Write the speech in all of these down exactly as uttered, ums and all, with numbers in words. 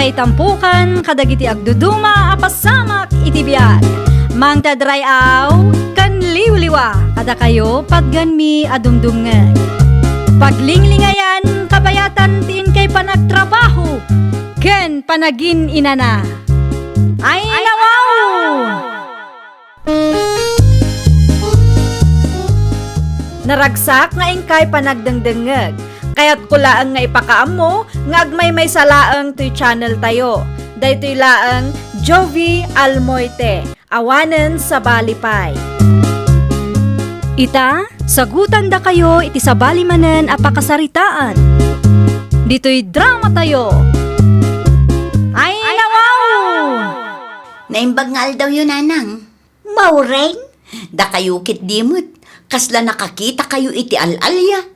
Itampukan kadagiti agduduma a pasamak iti biag. Mangted ray-aw ken liwliwa kadakayo patganmi a dumdumngeg. Paglinglingayan kabayatan ti inkay panagtrabaho ken panagin-inana. Ay, nawaw! Naragsak nga inkay panagdengdengngeg. Kayatko laeng nga ipakaammo nga agmaymaysa laeng toy channel tayo. Daytoy laeng Jovie Almoite, awanen sabali pay. Ita, sagutandakayo iti sabali manen a pakasaritaan. Ditoy drama tayo. Ay, nawaw! Naimbag nga aldawyo, Nanang. Maureen? Dakayo ketdi met, kasla nakakitakayo iti al-alia.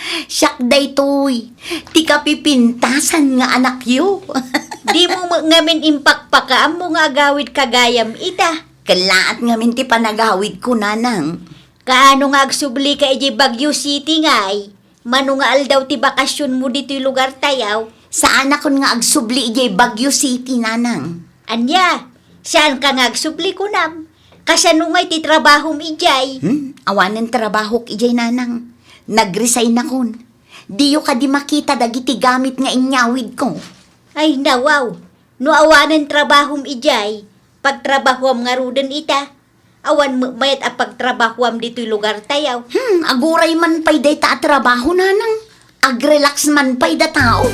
Siak daytoy, ti kapipintasan nga anakyo. Dimo met ngamin impakpakaammo nga agawidka gayam ita. Kellaat ngamin ti panagawidko, Nanang. Kaano nga agsublika idiay Baguio City ngay? Mano nga aldaw ti bakasionmo ditoy lugartayo? Saanakon nga agsubli idiay Baguio City, Nanang. Ania? Saanka nga agsubli, kunam? Kasano ngay ti trabahom idiay? Hmm? Awanen trabahok idiay, Nanang. Nag-resignakon. Diyo kadi makita dagiti gamit nga inyawidko? Ay, nawaw. No awanen trabahom idiay, pagtrabahuam ngaruden ita. Awan met mayat a pagtrabahuam ditoy lugartayo. Hmm, aguray man pay dayta a trabaho, Nanang. Ag-relax man pay da tao.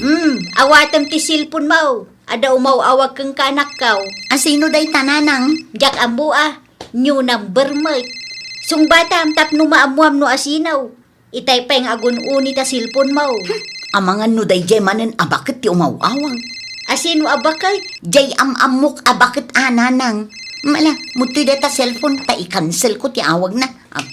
Hmm, awatem ti cellphone mo. Adda umaw-awag kenka, anakko. Asino dayta, Nanang? Diak ammo a. New number met. Sungbatam tapno maammuam no asino. Itay pay nga agun-uni ta cellphone mo. Hmm, amangan no daydiay manen a baket ti umaw-awag. Asino a baket? Diay am-ammok a baket a, Nanang. Mala, muttoy dayta cellphone ta i-cancel-ko ti awagna. Ah,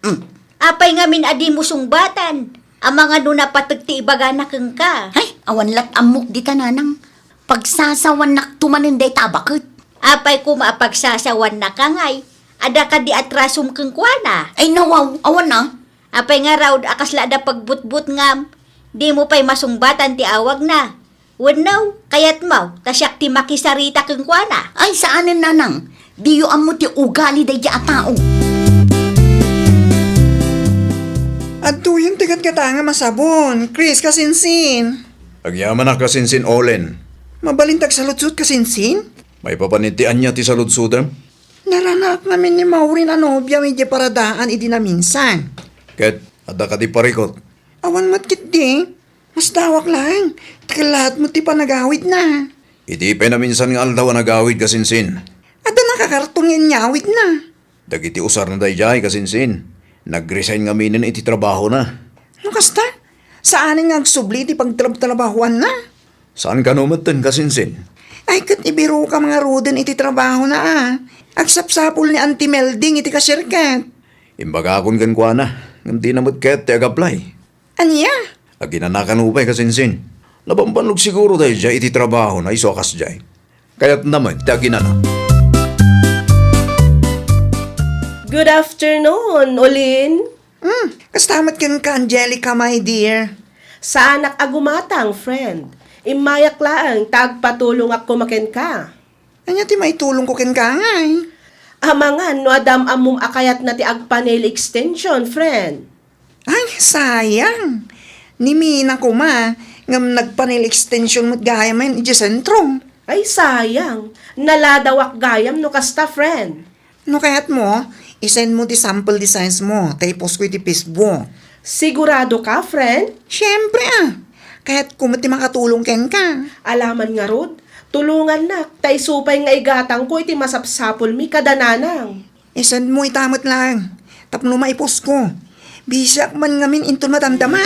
mm. Apay ngamin a dimo sungbatan? Amangan no napateg ti ibagana kenka. Hay, awan lat ammok dita, Nanang. Pagsasawannakto manen dayta a baket. Apay koma a pagsasawannaka ngay? Adda kadi atrasom kenkuana? Ay, nawaw, awan a. Apay ngarud a kasla adda pagbutbutngam? Dimo pay masungbatan ti awagna. Wenno, kayatmo ta siak ti makisarita kenkuana? Ay, saanen, Nanang. Diyo ammo ti ugali daydiay a tao. Adtoyen ti gatgatangam a sabon, Chris, kasinsin. Agyamanak, kasinsin, Olen. Mabalin ta agsaludsod, kasinsin? Maipapan iti ania ti saludsodem? Naranaak ngamin ni Maureen a nobiam idiay paradaan idi naminsan. Ket adda kadi parikut? Awan met ketdi. Masdawak laeng. Kellaat met ti panagawidna. Idi pay naminsan nga aldaw a nagawid, kasinsin. Adda nakakarton nga inyawidna. Dagiti usarna daydiay, kasinsin. Nag-resign ngaminen iti trabahona. No kasta, saanen nga agsubli ti pagtrabtrabahoanna? Saan kano metten, kasinsin? Ay, ket ibirokam ngaruden iti trabahona a. Agsapsapul ni Auntie Melding iti cashier ket. Imbagakon kenkuana, ngem dina met kayat ti ag-apply. Ania? Aginana kano pay, kasinsin. Nabambannog siguro daydiay iti trabahona isu a kasdiay. Kayatna met ti aginana. Good afternoon, Olin. Hmm, kasta met kenka, Angelica, my dear. Saanak a gumatang, friend. Immayak laeng ta agpatulongak koma kenka. Ania ti maitulongko kenka ngay? Amangan no adda am-ammom a kayatna ti agpa-nail extension, friend. Ay, sayang. Ni Mina koma, ngem nagpa-nail extension met gayam idiay sentro. Ay, sayang. Naladawak gayam no kasta, friend. No kayatmo, i-send mo ti sample designs mo, ta i-post ko iti Facebook. Sigurado ka, friend? Siyempre, a. Kayatko met ti makatulong kenka. Alaman ngarud, tulongannak, ta isu pay nga igatangko iti masapsapulmi kada nanang. I-send mo ita met laeng, tapno maiposko. Bisiak man ngamin inton madamdama.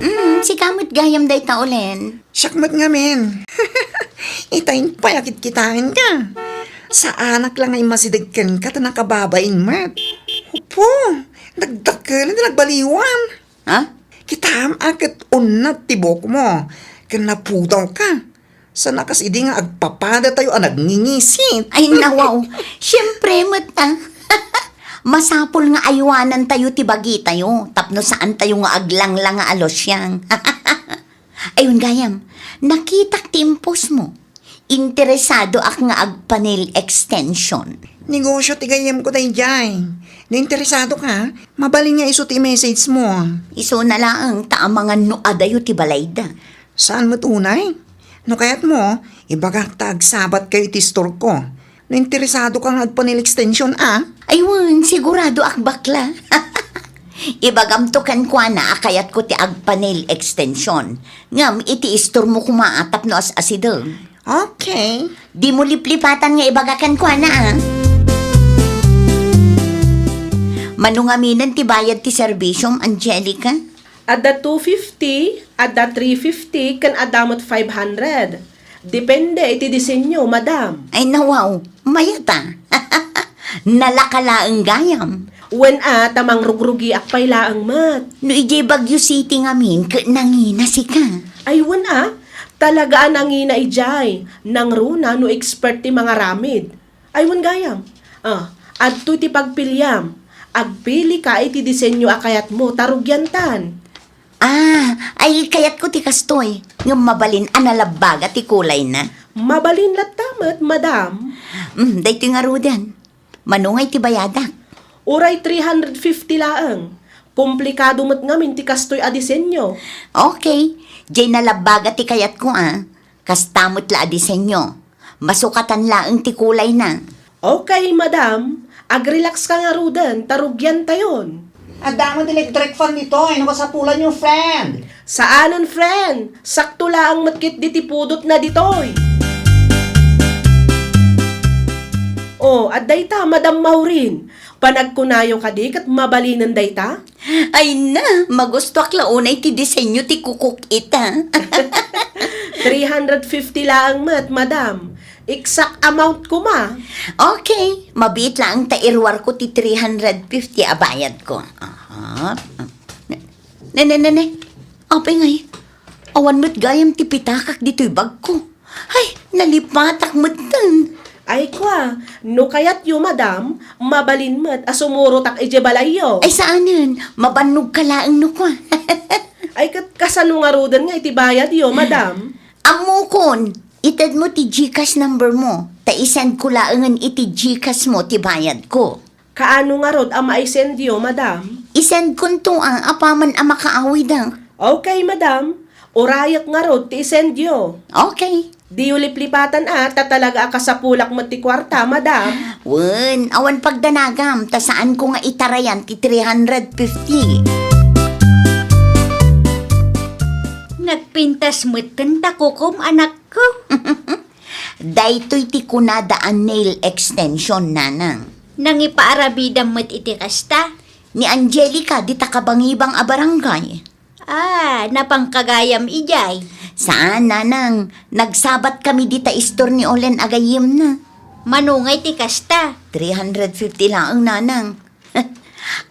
Mm, sika met gayam dayta, Olen. Siak met ngamin. Ita pay a kitkitaenka. Saanak la nga immasideg kenka ta nakababain met. Apo, nagdakkel ti nagbaliwan. Ha? Kitam a ket unnat ti buokmo, ken napudawka. Sana kas idi nga agpapadatayo a nagngingisit. Ay, nawaw. Siyempre met, a. Masapul nga aywanantayo ti bagitayo tapno saantayo nga aglanglang nga alusiang. Ayun gayam, nakitak ti impostmo. Interesadoak nga agpa-nail extension. Negosyo ti gayyemko daydiay. No interesadoka, mabalin nga isu ti i-messagemo. Isuna laeng ta amangan no adayo ti balayda. Saan met unay? No kayatmo, ibagak ta agsabatkayo iti istorko. No interesadoka nga agpa-nail extension a? Ay wen, siguradoak bakla. Ibagamto kenkuana a kayatko ti agpa-nail extension. Ngem iti istormo koma a tapno as-asideg. Okay. Dimo liplipatan nga ibaga kenkuana a. Mano ngaminen ti bayad ti serbisiom, Angelica? Adda two fifty, adda three fifty, ken adda met five hundred. Depende iti disenyo, madam. Ay, nawaw, mayat a. Nalaka laeng gayam. Wen a, ta mangrugrugiak pay laeng met. No idiay Baguio City ngamin, ket nangina sika. Ay, wen a, talaga a nangina idiay. Nangruna no expert ti mangaramid. Ay, wen gayam. Ah, adtoy ti pagpiliam. Agpilika iti disenyo a kayatmo, ta rugiantan. Ah, ay, kayatko ti kastoy. Ngem mabalin a nalabbaga ti kulayna. Mabalin latta met, madam. Mm, daytoy ngaruden. Mano ngay ti bayadak? Uray three hundred fifty laeng. Komplikado met ngamin ti kastoy a disenyo. Okay. Jay nalabbaga ti kayatko, ah. Kasta met la a disenyo. Masukatan laeng ti kulayna. Okay, madam. Agrelax ka ngaruden, ta rugiantayon. Adda met electric fan ditoy, no kasapulanyo, friend. Saanen, friend. Sakto laeng met ketdi ti pudotna ditoy. Oh, adda ita, Madam Maureen. Panagkunayo kadi ket mabalinen dayta? Ay na, magustuak la unay ti disenyo ti kukok ita. Three hundred fifty laeng met, madam. Exact amount koma. Okay, mabiit laeng ta iruarko ti three hundred fifty a bayadko. Aha. Ne, ne, ne, ne. Apay ngay? Awan met gayam ti pitakak ditoy bagko. Ay, nalipatak metten. Ay, kua, no kayatyo, madam, mabalin met a sumurotak idiay balayyo. Ay, saanen. Mabannogka laeng no kua. Ay, ket kasano ngaruden nga iti bayadyo, madam? Ammokon, itedmo ti GCash number mo, ta isendko laengen iti GCash mo ti bayadko. Kaano ngarud a maisendyo, madam? Isendkonto a, apaman a makaawidek. Okay, madam. Urayek ngarud ti isendyo. Okay. Diyo liplipatan a, ta talaga a kasapulak met ti kuarta, madam. Wen, awan pagdanagam, ta saanko nga itarayan ti three hundred fifty. Nagpintas metten ta kukom, anakko. Daytoy ti kunada a nail extension, nanang. Nangipaaramidam met iti kasta? Ni Angelica, dita kabangibang a barangay. Ah, napanka gayam idiay? Saan, nanang. Nagsabat kami dita istor ni Olen a gayyemna. Mano ngay ti kasta? Three hundred fifty laeng, nanang.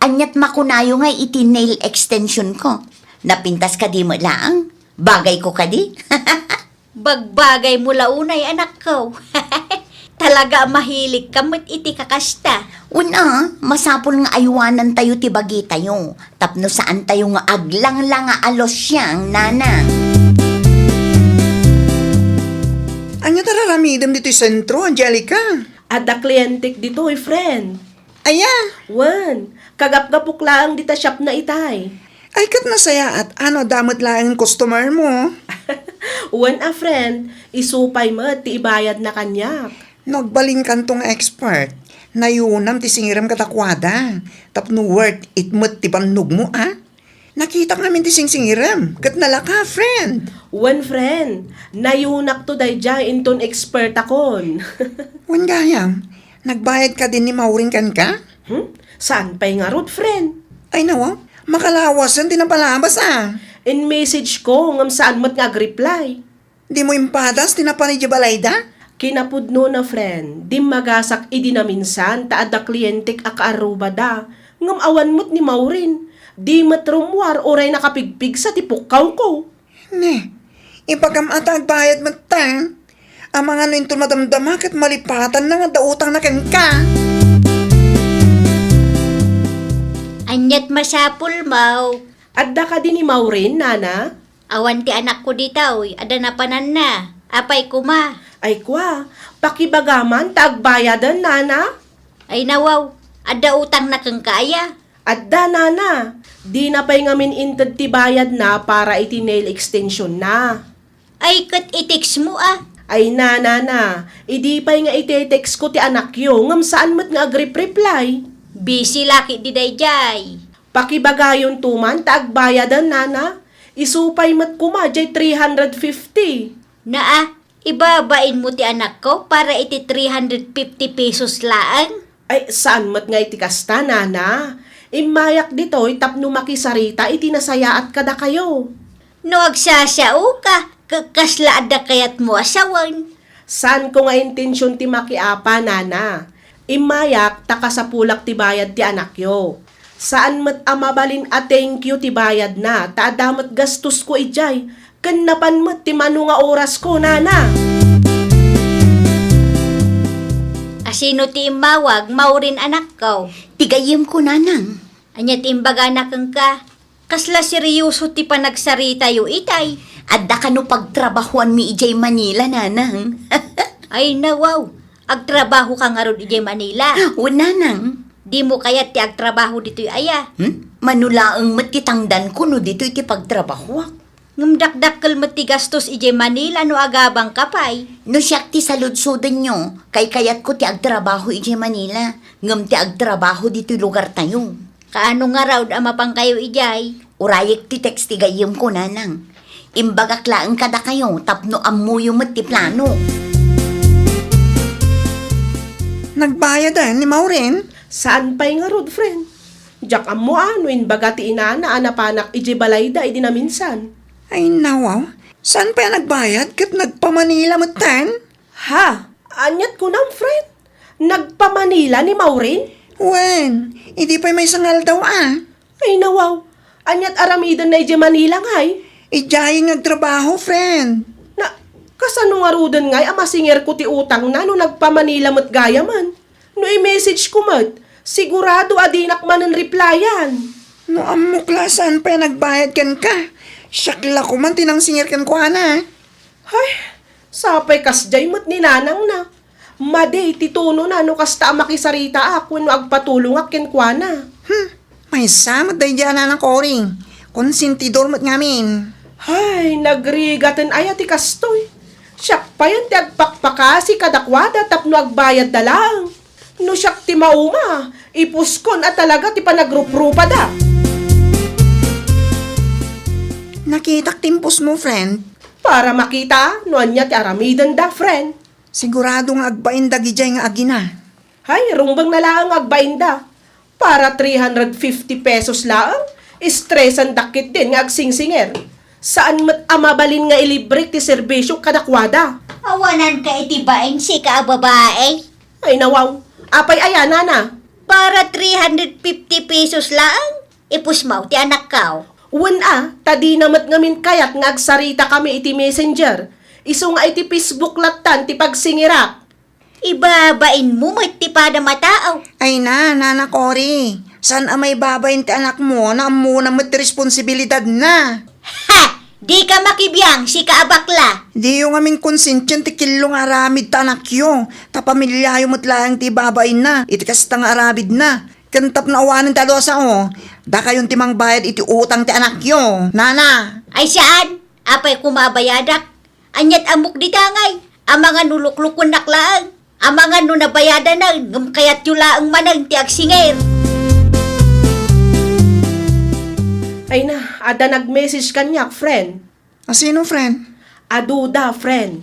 Aniat makunayo ngay iti nail extension ko? Napintas kadi met laeng? Bagay ko kadi? Bagbagay mo la unay, anakko. Talaga a mahilig ka met iti kakasta. Wen a, masapul nga aywanantayo ti bagitayo, tapno saantayo nga aglanglang a alusiang, nanang. Ania ti ar-aramidem ditoy sentro, Angelica? Adda klientek ditoy, friend. Aya? Wen, kagapgapok laeng dita shopna itay. Ay, ket nasayaat, ano, adda met laeng customer mo? Wen a, friend, isu pay met ti ibayadna kaniak. No agbalinkanto nga expert, nayunam ti singirem kadakuada, tapno worth it met ti bannogmo, a? Nakitak ngamin ti singsingirem, ket nalaka, friend. Wen, friend, nayunakto daydiay inton expertakon. Wen gayam, nagbayad kadi ni Maureen kenka? Hmm? Saan pay ngarud, friend? Ay, nawa, makalawasen ti napalabas, a. In-message ko, ngem saan met nga agreply. Dimo impadas ti napan idiay balayda? Kinapudnona, friend, dimmagasak idi naminsan ta adda klientek a kaarrubada. Ngem awan met ni Maureen. Di met rummuar uray nakapigpigsa ti pukkawko. Ne, ibagam a ta agbayad metten. Amangan no inton madamdama ket malipatanna nga adda utangna kenka. Ania't masapulmo? Adda kadi ni Maureen, nana? Awan ti anakko ditoy, adda napananna. Apay koma? Ay kua, pakibagaman ta agbayaden, nana? Ay nawaw, adda utangna kenka aya? Adda, nana. Dina pay ngamin inted ti bayadna para iti nail extension na. Ay, ket i-textmo a. Ay na, nana, idi pay nga ite-textko ti anakyo, ngem saan met nga agripreply. Busy la ketdi daydiay. Pakibagayonto man ta agbayaden, nana. Isu pay met koma jay three hundred fifty. Naa, ibabainmo ti anakko para iti three hundred fifty pesos laeng? Ay, saan met nga iti kasta, nana. Immayak ditoy tapno makisarita iti nasayaat kadakayo. No agsasao ka, ka-, kasla adda kayatmo a sawen? Saanko nga intension ti makiapa, nana. Immayak ta kasapulak ti bayad ti anakyo. Saan met a mabalin a thank you ti bayadna, ta adda met gastosko idiay, ken napan met ti mano nga orasko, nana. Asino ti immawag, Maureen, anakko? Ti gayyemko, nanang. Ania ti imbagana kenka? Kasla serioso ti panagsaritayo itay. Adda kano pagtrabahoanmi idiay Manila, nanang. Ay, nawaw. Agtrabaho ka ngarud idiay Manila? Wen, nanang. Dimo kayat ti agtrabaho ditoy aya? Hmm? Mano laeng met ti tangdanko no ditoy ti pagtrabahoak. Ngem dakdakkel met ti gastos idiay Manila no agabang ka pay. No siak ti saludsodenyo, kaykayatko ti agtrabaho idiay Manila, ngem ti agtrabaho ditoy lugartayo. Kaano ngarud a mapankayo idiay? Urayek ti text ti gayyemko, nanang. Imbagak laeng kadakayo tapno ammoyo met ti plano. Nagbayaden ni Maureen? Saan pay ngarud, friend? Diak ammo a no imbaga ti inana a napanak idiay balayda idi naminsan. Ay, nawaw. Saan pay a nagbayad ket nagpa-Manila metten? Ha? Aniat kunam, friend? Nagpa-Manila ni Maureen? Wen, idi pay maysa nga aldaw a. Ay, nawaw. Aniat aramidenna idiay Manila ngay? Idiay nga agtrabaho, friend. Na, kasano ngaruden ngay a masingerko ti utangna no nagpa-Manila met gayamen? No i-message ko met, sigurado a dinak manen replyan. No ammok la saan pay a nagbayad kenka, siak la koman ti nangsinger kenkuana. Hay, sapay kasdiay met ni nanangna. Madi ti tonona no kasta a makisaritaak wenno agpatulongak kenkuana. Hmm, maysa met daydiay a nanang Cory. Konsentidor met ngamin. Hay, nagrigaten aya ti kastoy. Siak payen ti agpakpakasi kadakuada tapno agbayadda laeng. No siak ti mauma, ipuskon a talaga ti panagruprupada. Nakitak ti impusmo, friend. Para makita no ania ti aramidenda, friend. Sigurado nga agbain dagidiay nga agina. Hay, rumbeng na laeng nga agbainda. Para three hundred fifty pesos laeng, estresandak ketdin nga agsingsinger. Saan met a mabalin nga ilibrek ti serbisio kadakuada. Awanan ka iti bain, sika a babae. Ay, nawaw. Apay aya, nana? Para three hundred fifty pesos laeng, ipusmaw ti anakkaw. Wen a, ta dina met ngamin kayat nga agsarita kami iti Messenger. Isu nga iti Facebook lattan ti pagsingirak. Ibabainmo met ti padam a tao. Ay na, Nana Cory, saan a maibabain ti anakmo no ammona met ti responsibilidadna? Ha! Dika makibiang, sika a bakla! Diyo ngamin konsensien ti kello nga aramid ta anakyo, ta pamiliayo met laeng ti ibabainna iti kasta nga aramidna. Ken tapno awanen ti adu a sao, dakayon ti mangbayad iti utang ti anakyo, nana. Ay saan? Apay koma a bayadak? Aniat ammok dita ngay? Amangan no luklukuennak laeng. Amangan no nabayadanen, ngem kayatyo laeng manen ti agsinger. Ay na, adda nag-message kaniak, friend. A sino, friend? Aduda, friend.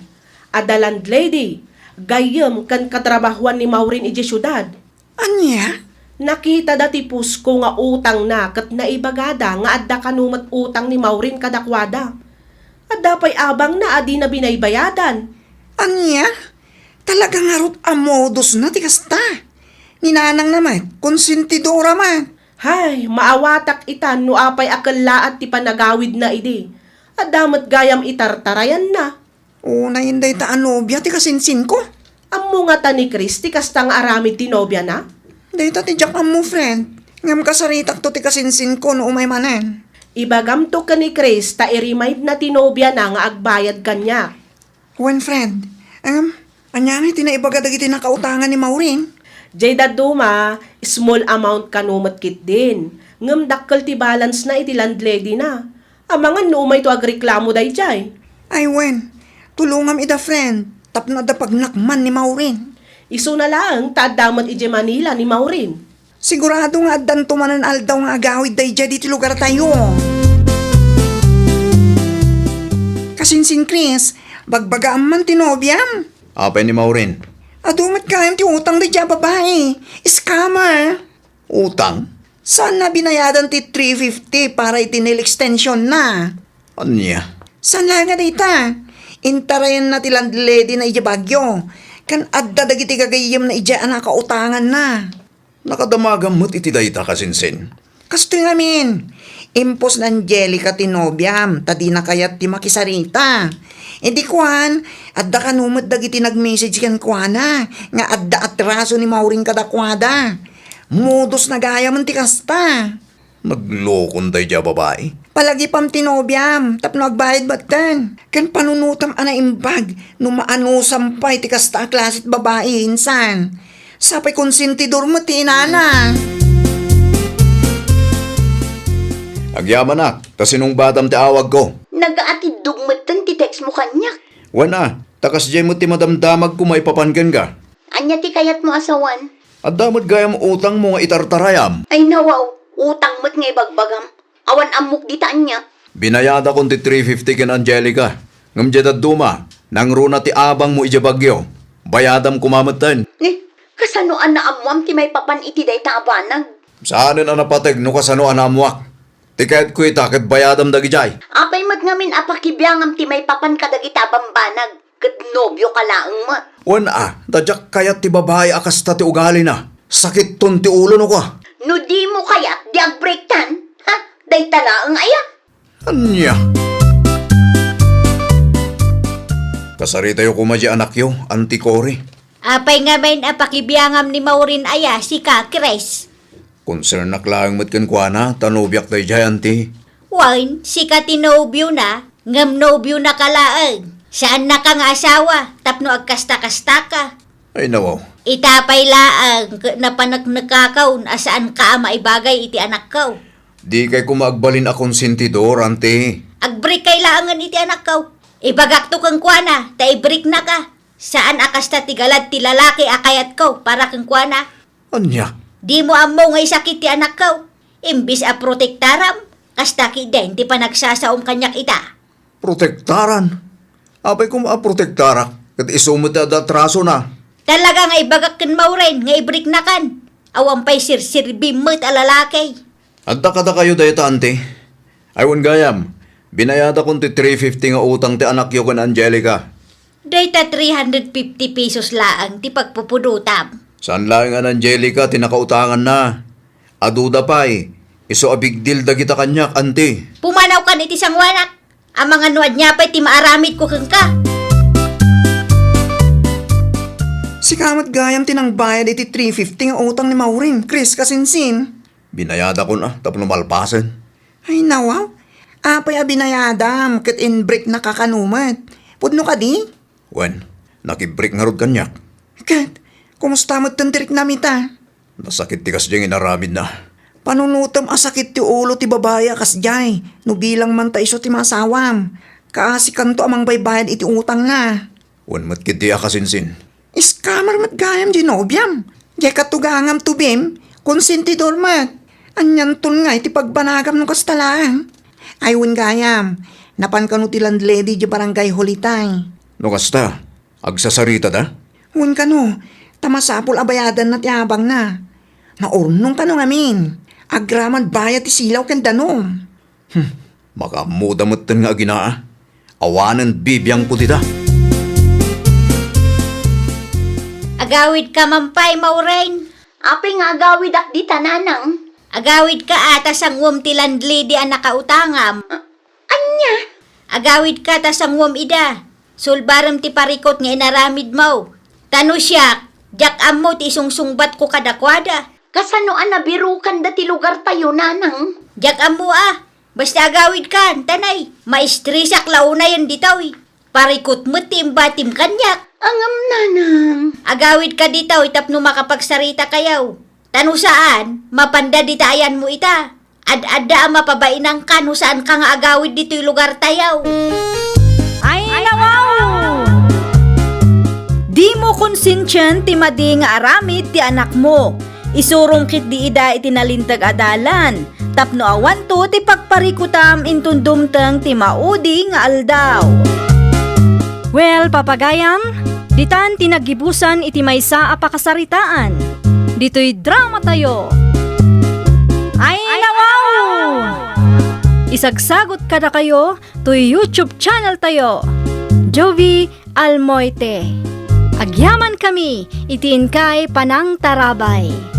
Adda landlady, gayyem ken katrabahoan ni Maureen idiay siudad. Ania? Nakitada ti pusko nga utangna ket naibagada nga adda kano met utang ni Maureen kadakuada. Adda pay abangna a dina binaybayadan. Ania? Talaga ngarud a modusna ti kasta. Ni nanangna met, konsentidora met. Hay, maawatak itan no apay a kellaat ti panagawidna idi. Adda met gayam itartarayanna. Unayen dayta a nobia ti kasinsinko. Ammo ngata ni Chris ti kasta nga aramid ti nobiana? Dayta ti diak ammo, friend. Ngem kasaritakto ti kasinsinko no umay manen. Ibagamto ken ni Chris ta i-remind na ti nobiana nga agbayad kaniak. Wen, friend, em, ania ngay ti naibaga dagiti nakautangan ni Maureen? Jay dadduma, small amount kano met ketdin. Ngem dakkel ti balance na iti landlady na. Amangan no umayto agreklamo dayjay. Ay wen, tulongam ida, friend, tapno adda pagnakman ni Maureen. Isuna laeng ta adda met idiay Manila ni Maureen. Sigurado nga addanto manen aldaw nga agawid daydiay ditoy lugartayo. Kasinsin, Chris, bagbagaam man ti nobiam. Apay ni Maureen? Adu met gayam ti utang daydiay a babai. Scammer. Utang? Saan na binayadan ti three fifty para iti nail extension na? Ania? Saan la nga dayta? Intarayan na ti landlady na idiay Baguio. Ken adda dagiti gagayyem na idiay a nakautangan na. Nakadamagam met iti dayta, kasinsin. Kastoy ngamin, impos ni Angelica ti nobiam, ta dina kayat ti makisarita. Idi kuan, adda kano met dagiti nag-message kenkuana nga adda atraso ni Maureen kadakuada. Modus na gayamen ti kasta. Naglokon daydiay a babai. Palagipam ti nobiam, tapno agbayad metten. Ken panunotam a naimbag no maanusam pay ti kasta a klase ti babai, insan. Sapay konsentidor met ti inana. Agyamanak, ta sinungbatam ti awagko. Nagaatiddog metten ti text mo kaniak. Wen a, ta kasdiay met ti madamdamagko maipapan kenka. Ania ti kayatmo a sawen? Adda met gayam utangmo nga itartarayam. Ay nawaw, utang met nga ibagbagam. Awan ammok dita ania. Binayadakon ti three fifty ken Angelica. Ngem diay dadduma, nangruna ti abangmo idiay Baguio. Bayadam koma metten. Ni, kasano a naammoam ti maipapan iti dayta a banag? Saanen a napateg no kasano a naammoak. Ti kayatko ita ket bayadam dagidiay. Apay met ngamin a pakibiangam ti maipapan kadagita a bambanag? Ket nobioka laeng met. Wen a, ta diak kayat ti babai a kasta ti ugalina. Sakitton ti ulo no kua. No dimo kayat, di agbreaktan. Ha? Dayta laeng aya? Ania? Kasaritayo koma diay anakyo, Auntie Cory. Apay ngamin a pakibiangam ni Maureen aya, sika, Chris? Konsernak laeng met kenkuana, ta nobiak daydiay, Auntie. Wen, sika ti nobiona, ngem nobiona ka laeng. Saannaka nga asawa, tapno agkasta-kastaka. Ay, nawaw. Ita pay laeng ket napaneknekakaw a saanka a maibagay iti anakko. Dikay koma agbalin a konsentidor, Auntie. Agbreak kay laengen iti anakko. Ibagakto kenkuana, ta ibreaknaka. Saan a kasta ti galad ti lalaki a kayatko para kenkuana. Ania? Dimo ammo nga isakit ti anakko. Imbes a protektaram, kasta ketdin ti panagsasaom kaniak ita. Protektaran? Apay koma a protektarak, ket isu met ti adda atrasona. Talaga nga ibagak ken Maureen nga ibreaknakan. Awan pay serserbim met a lalaki. Adda kadakayo dayta, Auntie? Ay, wen gayam, binayadakon ti three fifty nga utang ti anakyo ken Angelica. Dayta three hundred fifty pesos laeng ti pagpupudotam. Saan laeng a ni Angelica ti nakautanganna. Aduda pay, isu a big deal dagita kaniak, Auntie. Pumanawkan iti sangoanak. Amangan no ania pay ti maaramidko kenka. Sika met gayam ti nangbayad iti three fifty nga utang ni Maureen, Chris, kasinsin. Binayadakon a, tapno malpasen. Ay, nawaw. Apay a binayadam ket inbreaknaka kano met? Pudno kadi? Wen, nakibreak ngarud kaniak. Ket, kumusta metten ti riknam ita? Nasakit ti kasdiay nga inaramidna. Panunotem a sakit ti ulo ti babai a kasdiay, no bilang man ta isu ti maasawam. Kaasikanto a mangbaybayad iti utangna. Wen met ketdi a kasinsin. Scammer met gayam diay nobiam. Diay katugangam tubim, konsentidor met. Anianton ngay ti pagbanagam no kasta laeng? Ay, wen gayam, napan kano ti landlady diay Barangay Hulitay. No kasta, agsasaritada? Wen kano, ta masapul a bayadanna ti abangna. Maurnong kano ngamin. Agraman bayad ti silaw ken danum. Hmm, makaammoda metten nga aginaa. Awanen bibiangko dita. Agawidka man pay, Maureen. Apay nga agawidak dita, nanang? Agawidka a ta sanguem ti landlady a nakautangam. A-, ania? Agawidka ta sanguem ida. Sulbarem ti parikut nga inaramidmo. Ta no siak, diak ammo ti isungsungbatko kadakuada. Kasano a nabirokanda ti lugartayo, nanang? Diak ammo a. Basta agawidkan, tanay. Maistresak la unayen ditoy. Parikut met ti imbatim kaniak. Ngem, nanang. Agawidka ditoy tapno makapagsaritakayo. Ta no saan, mapanda dita ayanmo ita. Ad-adda a mapabainanka no saanka nga agawid ditoy lugartayo. Ay, nawaw! Dimo konsensian ti madi nga aramid ti anakmo. Isurom ketdi ida iti nalinteg a dalan, tapno awanto ti pagparikutam inton dumteng ti maudi nga aldaw. Well, papagayam, ditan ti naggibusan iti maysa a pakasaritaan. Ditoy dramatayo. Ay, nawaw! Isagsagot kadakayo toy YouTube channel tayo, Jovie Almoite. Agyamankami iti inkay panangtarabay.